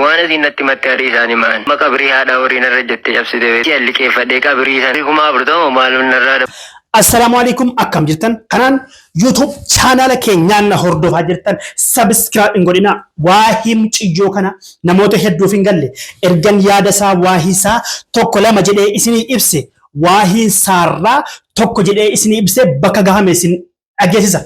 Waan asiin natti matte adii isaanii maan. Ma qabrii haadhaa horii narra jettee cabsite beekti. Liqeeffadhee qabrii isaanii 40,000 maalum narraa Assalaamu alaikum, akkam jirtan? Kanaan YouTube chaanaala keenyaan na hordofaa jirtan, subscribe hin godhinaa. Waahii muciyyoo kana namoota hedduuf hin galle. Ergan yaada isaa, waahii isaa tokko lama jedhee isinii ibse, waahiin saarraa tokko jedhee isinii ibse, bakka gahame isin dhageessisa.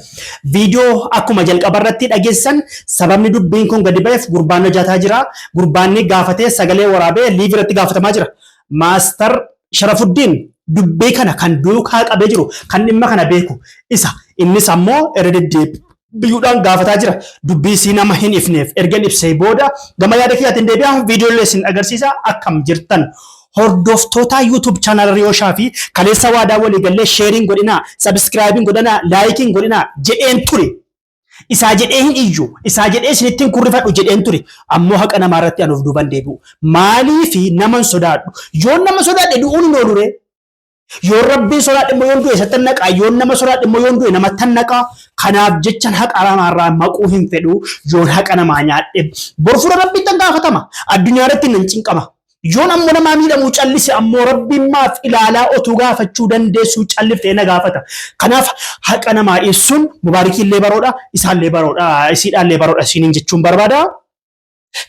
Viidiyoo akkuma jalqaba irratti dhageessan, sababni dubbiin kun gadi ba'eef gurbaan hojjataa jira. Gurbaanni gaafatee sagalee waraabee live irratti gaafatamaa jira. Maastar Sharafuddin dubbii kana kan duukaa qabee jiru, kan dhimma kana beeku isa. Innis ammoo irra deddeebi'uudhaan gaafataa jira. Dubbii isii nama hin ifneef ergan ibsee booda gama yaada kiyyaatiin deebi'a. Viidiyoolee isin agarsiisa. Akkam jirtan, hordoftoota YouTube channel Riyooshaa? Fi kaleessa waadaa walii gallee shareiin godhinaa, subscribeiin godhanaa, likeiin godhinaa jedheen ture. Isaa jedhee hin iyyu, isaa jedhee isinitti hin kurrifadhu jedheen ture. Ammoo haqa namaa irratti anuuf duuban deebi'u. Maaliifi naman sodaadhu? Yoon nama sodaadhe du'uun hin oolure. Yoon Rabbiin sodaadhe immoo yoon du'e isatti naqaa. Yoon nama sodaadhe immoo yoon du'e namatti naqaa. Kanaaf jechan haqa namaarraa maquu hin fedhu. Yoon haqa namaa nyaadhe bor fuula Rabbiitti gaafatama. Addunyaa irratti nan cinqama. Yoon ammoo namaa miidhamuu callise ammoo Rabbiin maaf ilaalaa otuu gaafachuu dandeessuu calliftee na gaafata. Kanaaf haqa namaa ibsuun Mubaarikiillee baroodha, isaallee baroodha, isiidhaallee baroodha isiniin jechuun barbaada.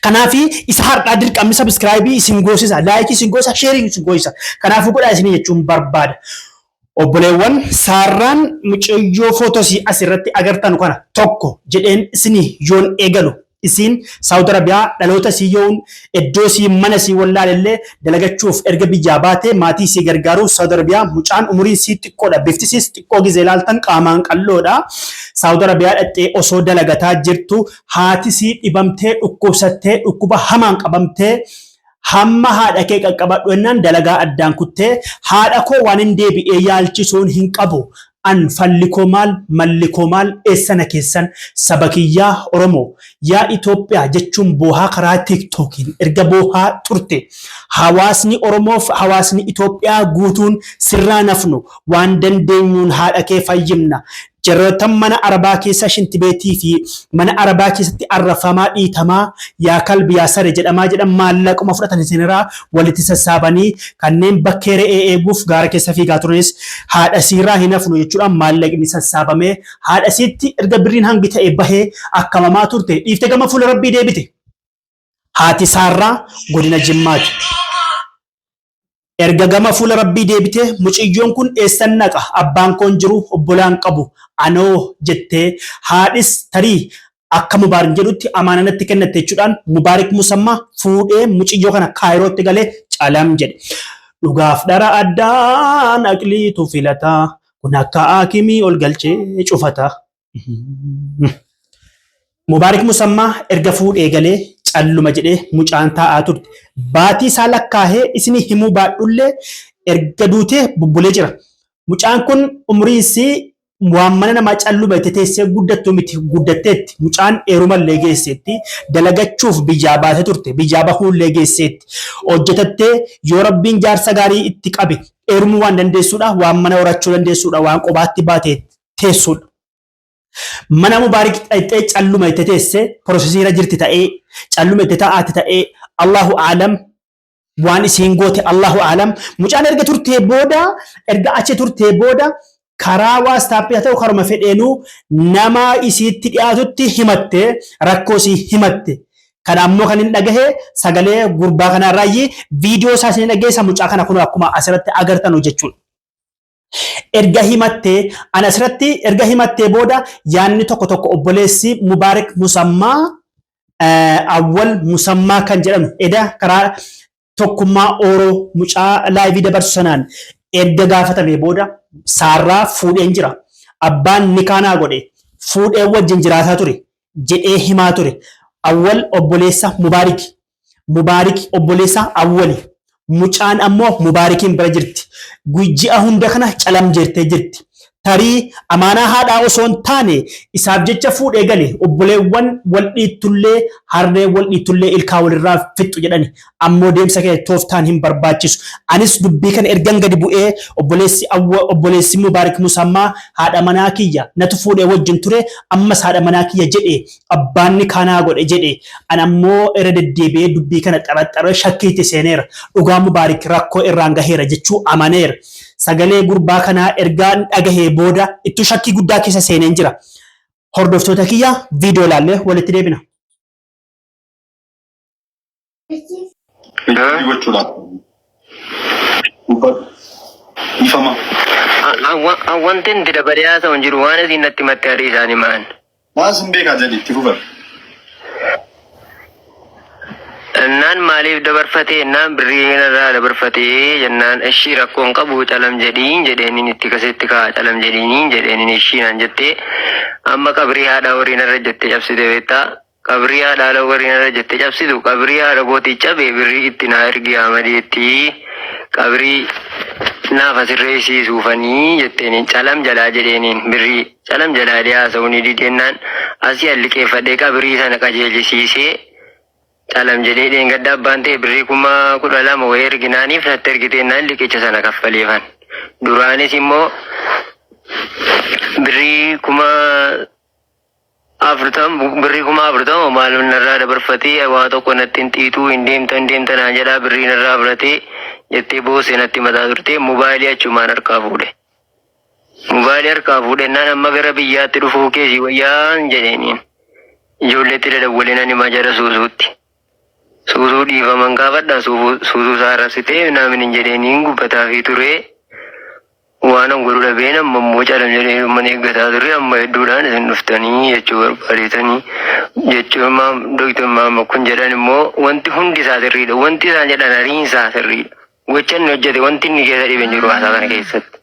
Kanaaf isa har'aa dirqamni subscribe isin goosisa, like isin goosisa, share isin goosisa. Kanaafuu godhaa isinii jechuun barbaada. Obboleewwan, Saarraan mucayyoo footosii asirratti agartanu kana tokko jedheen isinii yoon eegalu, isiin Saawud Arabiyaa dhaloota isii yoon iddoo isii mana isii wallaalellee dalagachuuf erga biyyaa baate, maatii isii gargaaruuf Saawud Arabiyaa. Mucaan umuriin isii xiqqoodha, bifti isiis xiqqoo gizee ilaaltan qaamaan qal'oodha. Saawud Arabiyaa dhaqxee osoo dalagataa jirtu haati isii dhibamtee, dhukkubsattee, dhukkuba hamaan qabamtee, hamma haadha kee qaqqabadhu jennaan dalagaa addaan kuttee, haadha koo waan hin deebi'ee yaalchisuun hin qabu. An falli koo maal, malli koo maal, eessana keessan saba kiyyaa Oromoo yaa Itoophiyaa jechuun boohaa karaa TikTokiin erga boohaa turte, hawaasni Oromoof hawaasni Itoophiyaa guutuun sirraa nafnu, waan dandeenyuun haadha kee fayyimna. Jarroottan mana Arabaa keessa shintibeetii fi mana Arabaa keessatti arrafamaa, dhiitamaa, yaa kalbi, yaa sare jedhamaa jedhan, maallaquma fudhatan isinirraa walitti sassaabanii, kanneen bakkee re'ee eeguuf gaara keessa fiigaa turanis haadha isiirraa hin hafnu jechuudhaan maallaqni sassaabamee haadha isiitti erga birriin hangi ta'e bahee akkamamaa turte dhiiftee gama fuula Rabbii deebite. Haati Saarraa godina Jimmaati. Erga gama fuula Rabbii deebitee mucayyoon kun eessan naqa, abbaan koon jiru, obbolaan qabu anoo jettee, haadhis tarii akka Mubaarik jedhutti amaana natti kennatte jechuudhaan Mubaarik Musammaa fuudhee mucayyoo kana Kaayirootti galee calam jedhe. Dhugaaf dhara addaan aqliitu filata, kun akka haakimii ol galchee cufata. Mubaarik Musammaa erga fuudhee galee calluma jedhee mucaan taa'aa turte. Baatii isaa lakkaahee isinii himuu baadhullee erga duutee bubbulee jira. Mucaan kun umriin isii waan mana namaa calluma itti teessee guddattu miti, guddatteetti. Mucaan heerumallee geesseetti. Dalagachuuf biyyaa baatee turte. Biyyaa bahuullee geesseetti. Hojjetattee yoo Rabbiin jaarsa gaarii itti qabe heerumuu waan dandeessuudha. Waan mana horachuu dandeessuudha. Waan qobaatti baatee teessuudha. Mana Mubaarik dhaqxee calluma itti teesse, processiira jirti ta'ee, calluma itti taa'aati ta'ee, Allahu aalam, waan isiin goote Allahu aalam. Mucaan erga turtee booda, erga achi turtee booda, karaa WhatsAppii haa ta'u karuma fedheenuu nama isiitti dhiyaatutti himatte, rakkoo isii himatte. Kana ammoo kan hin dhagahe sagalee gurbaa kanarraayyii, viidiyoo isaa isin dhageessa. Mucaa kana kun akkuma asirratti agartanu jechuudha. Erga himattee, ana asirratti erga himattee booda yaadni tokko tokko obboleessi Mubaarik Musammaa, Awwal Musammaa kan jedhamu, eda karaa Tokkummaa Ooroo mucaa live dabarsu sanaan erga gaafatamee booda, Saarraa fuudheen jira. Abbaan nikaa naa godhe, fuudhee wajjin jiraataa ture jedhee himaa ture. Awwal obboleessa Mubaariki. Mubaarik obboleessa Awwali. Mucaan ammoo Mubaarikiin bira jirti. Ji'a hunda kana calam jettee jirti. Tarii amaanaa haadhaa osoo hin taane isaaf jecha fuudhee gale. Obboleewwan wal dhiittullee harree wal dhiittullee ilkaa walirraa fixxu jedhani. Ammoo deemsa kee tooftaan hin barbaachisu. Anis dubbii kana ergan gadi bu'ee obboleessi awwa obboleessi Mubaarik Musammaa haadha manaa kiyya natu fuudhee wajjin ture ammas haadha manaa kiyya jedhe abbaan nikaa naa godhe jedhe. An ammoo irra deddeebi'ee dubbii kana xaraxxaree shakkiitti seeneera. Dhugaa Mubaarik rakkoo irraan gaheera jechuu amaneera. Sagalee gurbaa kanaa ergaan dhagahee booda ittuu shakkii guddaa keessa seeneen jira. Hordoftoota kiyya viidiyoo ilaallee walitti deebina. Record gochuudhaaf. Dubbadhu. Dhiifama. Wanti inni dabalee haasa'u hin jiru waan isin natti himatte haadhi isaanii maan. Maal sin beekaa jedhi itti fufan. Naan maaliif dabarfatee naan birrii narraa dabarfatee jennaan ishii rakkoon qabu calam jedhiin jedheeniin itti kasetti kaa calam jedhiin jedheeniin ishii naan jettee amma qabrii haadha horii narra jettee cabsite beektaa qabrii haadha haadha horii narra jettee cabsitu qabrii haadha kootii cabe birrii itti naa ergi amadeetti qabrii naaf asirreessiisuufanii jetteeniin calam jalaa jedheeniin birrii Calam jalaa jedhee haasa'uu ni didennaan asii an liqeeffadhee qabrii sana qajeelchisiisee calam jedhee dheengadda abbaan ta'e birrii 12,000 wayii erginaaniif natti ergiteennaan liqicha sana kaffaleefan. Duraanis immoo birrii 40,000 birrii 40,000 maal narraa dabarfatee waa tokko natti hin xiixuu hin deemta hin deemta naan jedhaa birrii narraa fudhatee jettee boosee natti mataa turtee mobaayilii achumaan harkaa fuudhe. Mobaayilii harkaa fuudhennaan amma gara biyyaatti dhufuu kee si wayyaan jedheeniin. Ijoolleetti dadawwalee nan himaa jara suusuutti. Suusuu dhiifaman gaafadha suusuu isaa arrabsitee naamin hin jedheeniin gubbataafii turee waan an godhu dhabeen amma immoo calam jedhee mana eeggataa ture amma hedduudhaan isin dhuftanii jechuu barbaadeetanii jechuun maam doktor maama kun jedhan immoo wanti hundi isaa sirriidha wanti isaan jedhan hariin isaa sirriidha. Gocha inni hojjete wanti inni keessa dhibe hin jiru haasaa kana keessatti.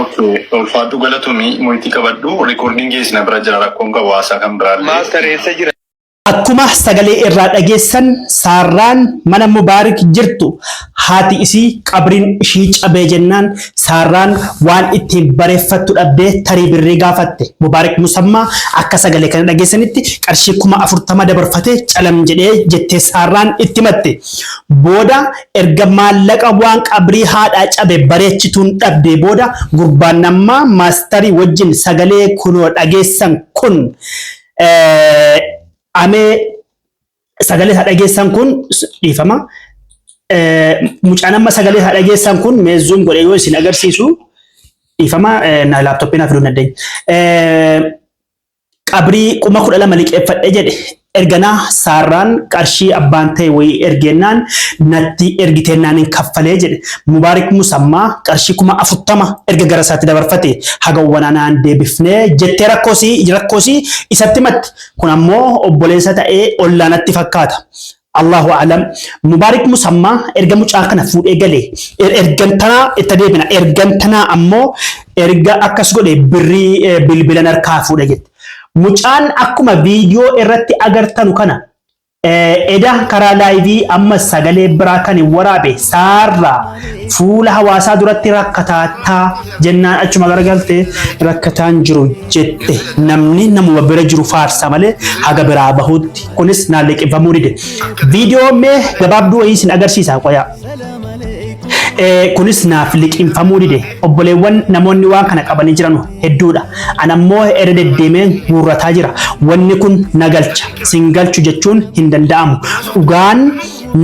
Okay, ulfaadhu galatoomi mo'itii qabadhu recording keessa na bira jira rakkoon qabu haasaa kan biraallee. Master eessa jira? Akkuma sagalee irraa dhageessan Saarraan mana Mubaarik jirtu haati isii qabriin ishii cabee jennaan Saarraan waan ittiin bareeffattu dhabdee tarii birrii gaafatte. Mubaarik Musammaa akka sagalee kana dhageessanitti qarshii 40,000 dabarfate calam jedhee jettee Saarraan itti himatte. Booda erga maallaqa waan qabrii haadhaa cabe bareechituun dhabdee booda gurbaan ammaa maastarii wajjin sagalee kunoo dhageessan kun amee sagalee isaa dhageessan kun dhiifama. Mucaan amma sagalee isaa dhageessan kun mee zoom godhee yoo isin agarsiisu dhiifama na laaptooppii naa fiduu hin dandeenye. Qabrii 12,000 liqeeffadhe jedhe. Erganaa Saarraan qarshii abbaan ta'e wayii ergeennaan natti ergiteennaan hin kaffalee jedhe. Mubaarik Musammaa qarshii 40,000 erga gara isaatti dabarfate haga naan deebifnee jettee rakkoosii isatti himatte. Kun ammoo obboleessa ta'ee ollaa natti fakkaata. Allahu a'lam. Mubaarik Musammaa erga mucaa kana fuudhee galee ergantanaa itti deebina ergantanaa ammoo erga akkas godhe birrii bilbilan harkaa fuudhe jette. Mucaan akkuma viidiyoo irratti agartanu kana eda karaa live amma sagalee biraa kan waraabe Saarraa fuula hawaasaa duratti rakkataattaa jennaan achuma garagalte rakkataan jiru jette namni namuma bira jiru faarsa malee haga biraa bahutti kunis naan liqimfamuu dide. Viidiyoo mee gabaabduu wayii isin agarsiisa qoyaa. Kunis naaf liqimfamuu dide. Obboleewwan namoonni waan kana qabanii jiran hedduudha. An ammoo irra deddeemeen guurrataa jira. Wanni kun na galcha, sin galchu jechuun hin danda'amu. Dhugaan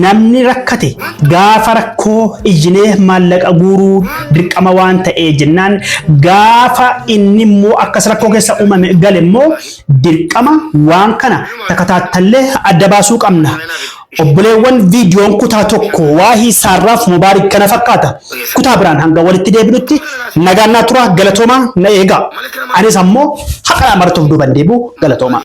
namni rakkate gaafa rakkoo iyyinee maallaqa guuruu dirqama waan ta'ee jennaan gaafa inni immoo akkas rakkoo keessa uumame gale immoo dirqama waan kana takataattallee adda baasuu qabna. Obboleewwan viidiyoon kutaa tokko waahii Saarraaf Mubaarik kana fakkaata. Kutaa biraan hanga walitti deebinutti nagaan naa tura galatoomaa na eegaa. Anis ammoo haqa martuuf duuban deebi'u galatoomaa.